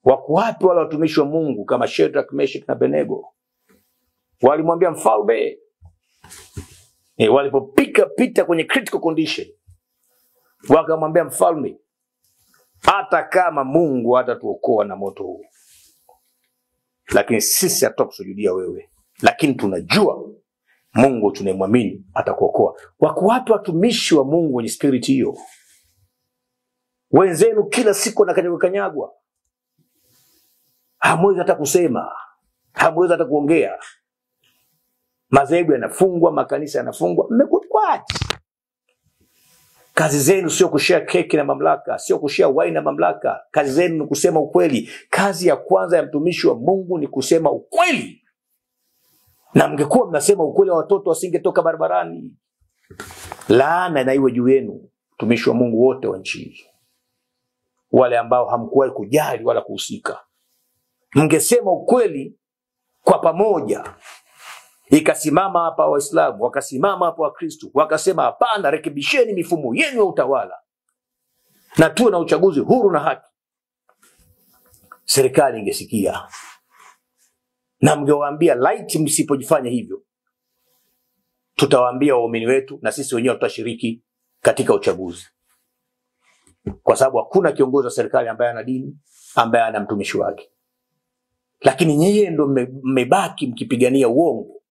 Wako wapi wale watumishi wa Mungu kama Shadrach, Meshach na Abednego? Walimwambia mfalme walipopika pita kwenye critical condition, wakamwambia mfalme, hata kama Mungu hatatuokoa na moto huu, lakini sisi hatutakusujudia wewe, lakini tunajua Mungu tunayemwamini atakuokoa. Wako wapi watumishi wa Mungu wenye spirit hiyo? Wenzenu kila siku wanakanyagwa kanyagwa, hamwezi hata kusema, hamwezi hata kuongea. Madhehebu yanafungwa, makanisa yanafungwa, mmekuwa. Kazi zenu sio kushare keki na mamlaka, sio kushare wine na mamlaka. Kazi zenu ni kusema ukweli. Kazi ya kwanza ya mtumishi wa Mungu ni kusema ukweli, na mngekuwa mnasema ukweli, watoto wasingetoka barabarani. Laana na iwe juu yenu, mtumishi wa Mungu wote wa nchi hii, wale ambao hamkuwahi kujali wala kuhusika. Mngesema ukweli kwa pamoja, ikasimama hapa Waislamu, wakasimama hapa Wakristo, wakasema hapana, rekebisheni mifumo yenu ya utawala na tuwe na uchaguzi huru na haki, serikali ingesikia na mngewaambia, laiti msipojifanya hivyo, tutawaambia waumini wetu na sisi wenyewe tutashiriki katika uchaguzi, kwa sababu hakuna kiongozi wa serikali ambaye ana dini, ambaye ana mtumishi wake. Lakini nyinyi ndo mmebaki mkipigania uongo.